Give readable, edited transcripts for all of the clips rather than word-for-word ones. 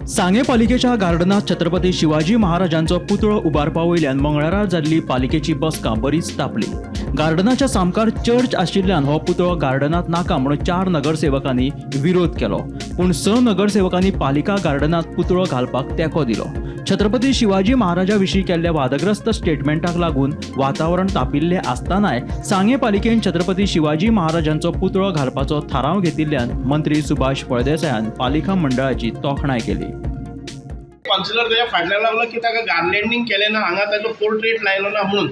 सांगे पालिकेच्या गार्डनात छत्रपती शिवाजी महाराजांचो पुतळो उबारपा वयल्यान मंगळारा जाल्ली पालिकेची बसका बरीच तापली. गार्डनाच्या सामकार चर्च आशिल्ल्यान हो पुतळो गार्डनात नाका म्हणून 4 नगरसेवकांनी विरोध केलो, पूण 6 नगरसेवकांनी पालिका गार्डनात पुतळो घालपाक तेंको दिलो. छत्रपती शिवाजी महाराजा विशीं केल्ल्या वादग्रस्त स्टेटमेंटाक लागून वातावरण तापिल्लें आसतनाय सांगे पालिकेन छत्रपती शिवाजी महाराजांचो पुतळो घालपाचो थाराव घेतिल्ल्यान मंत्री सुभाष फळदेसायान पालिका मंडळाची तोखणाय केली. कावन्सिलर ताच्या फाटल्यान लागलो की ताका गार्लँडींग केलें ना, हांगा ताचो पोर्ट्रेट लायलो ना म्हणून.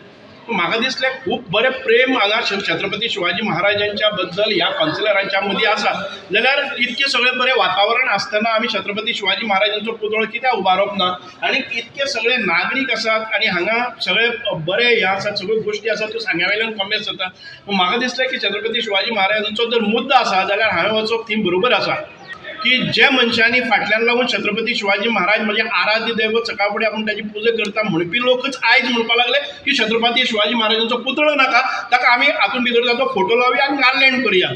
म्हाका दिसलें खूब बरें प्रेम हांगा छत्रपती शिवाजी महाराजांच्या बद्दल ह्या कावन्सिलरांच्या मदीं आसा, जाल्यार इतकें सगळें बरें वातावरण आसतना आमी छत्रपती शिवाजी महाराजांचो पुतळो कित्याक उबारप ना? आनी इतके सगळे नागरीक आसात आनी हांगा सगळे बरे हे आसात, सगळ्यो गोश्टी आसात, त्यो सांग्या वयल्यान कॉमेस जाता. पूण म्हाका दिसलें की छत्रपती शिवाजी महाराजांचो जर मुद्दो आसा जाल्यार हांवें वचप थंय बरोबर आसा की जे मनशांनी फाटल्यान लागून छत्रपती शिवाजी महाराज म्हणजे आराध्य दैवत, सकाळ फुडें आपूण ताची पुजा करता म्हणपी लोकच आयज म्हणपाक लागले की छत्रपती शिवाजी महाराजांचो पुतळो नाका, ताका आमी हातून भितर ताचो फोटो लावया आनी गार्लँड करुया.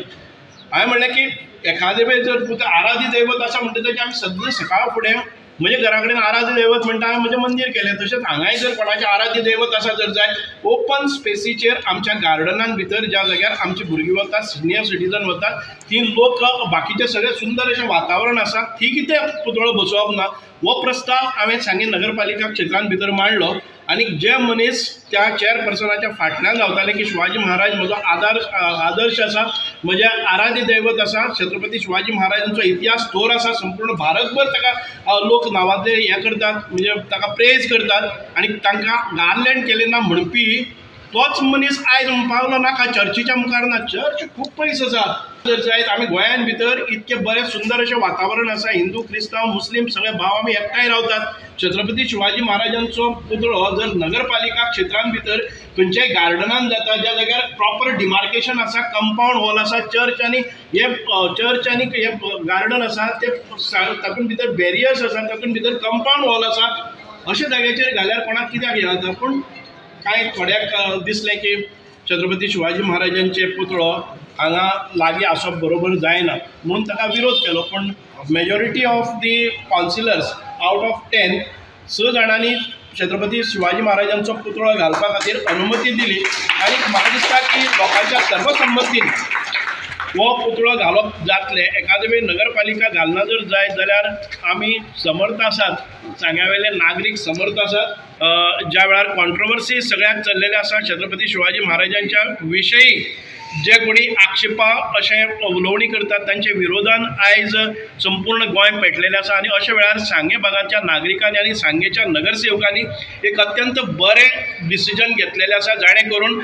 हांवें म्हणलें की एखादे वेळ जर पुतळो आराध्य दैवत आसा म्हणटा ताची आमी सद्दां सकाळ फुडें म्हज्या घरा कडेन आराध्य दैवत म्हणटा, हांवें म्हजें मंदीर केलें. तशेंच हांगाय जर कोणाचें आराध्य दैवत आसा जर जाय, ओपन स्पेसीचेर आमच्या गार्डनान भितर ज्या जाग्यार आमची भुरगीं वतात, सिनियर सिटीजन वतात, ती लोक बाकीचे सगळे सुंदर अशें वातावरण आसा, थंय कितें पुतळो बसोवप ना हो प्रस्ताव हांवें सांगे नगरपालिका क्षेत्रान भितर मांडलो. आनी जे मनीस त्या चेअरपर्सनाच्या फाटल्यान रावताले की शिवाजी महाराज म्हजो आदर्श आसा, म्हजें आराध्य दैवत आसा, छत्रपती शिवाजी महाराजांचो इतिहास थोर आसा, संपूर्ण भारतभर ताका लोक नांवाजले हें करतात, म्हणजे ताका प्रेज करतात आनी तांकां गार्लँड केलें ना म्हणपी तोच मनीस आयज म्हणपाक लागलो नाका चर्चीच्या मुखार ना, चर्च खूब पयस आसा. जर जायत आमी गोंयान भितर इतकें बरें सुंदर अशें वातावरण आसा, हिंदू क्रिस्तांव मुस्लीम सगळे भाव आमी एकठांय रावतात. छत्रपती शिवाजी महाराजांचो पुतळो जर नगरपालिका क्षेत्रान भितर खंयच्याय गार्डनान जाता, ज्या जाग्यार प्रॉपर डिमार्केशन आसा, कंपावंड वॉल आसा, चर्च आनी हे चर्च आनी हे गार्डन आसा ते तातूंत भितर बॅरियर्स आसा, तातूंत भितर कंपावंड वॉल आसा, अशा जाग्याचेर घाल्यार कोणाक कित्याक हें जाता? पूण कांय थोड्यांक दिसलें की छत्रपती शिवाजी महाराजांचे पुतळो हांगा लागीं आसप बरोबर जायना म्हणून ताका विरोध केलो. पूण majority of the councillors out of 10, 6 जाणांनी छत्रपती शिवाजी महाराजांचो पुतळो घालपा खातीर अनुमती दिली आनी म्हाका दिसता की लोकांच्या सर्वसंमतीन हो पुतळो घालप जातलें. एखादे वेळ नगरपालिका घालना जर जायत जाल्यार आमी समर्थ आसात, सांग्या वयले नागरीक समर्थ आसात. ज्या वेळार कॉन्ट्रोवर्सी सगळ्याक चल्लेले आसा, छत्रपती शिवाजी महाराजांच्या विशयी जे कोणी आक्षेपा अशें उलोवणी करतात तांचे विरोधान आयज संपूर्ण गोंय पेटलेलें आसा आनी अशा वेळार सांगें भागाच्या नागरिकांनी आनी सांगेच्या नगरसेवकांनी एक अत्यंत बरें डिसिजन घेतलेलें आसा, जाणें करून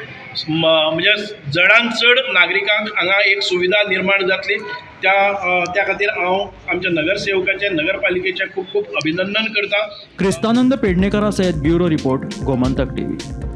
म्हणजे चडान चड नागरिकांक हांगा एक सुविधा निर्माण जातली. त्या खातीर हांव आमच्या नगरसेवकाचें, नगरपालिकेचें खूब खूब अभिनंदन करता. क्रिस्तानंद पेडणेकरा सयत ब्युरो रिपोर्ट, गोमंतक टीव्ही.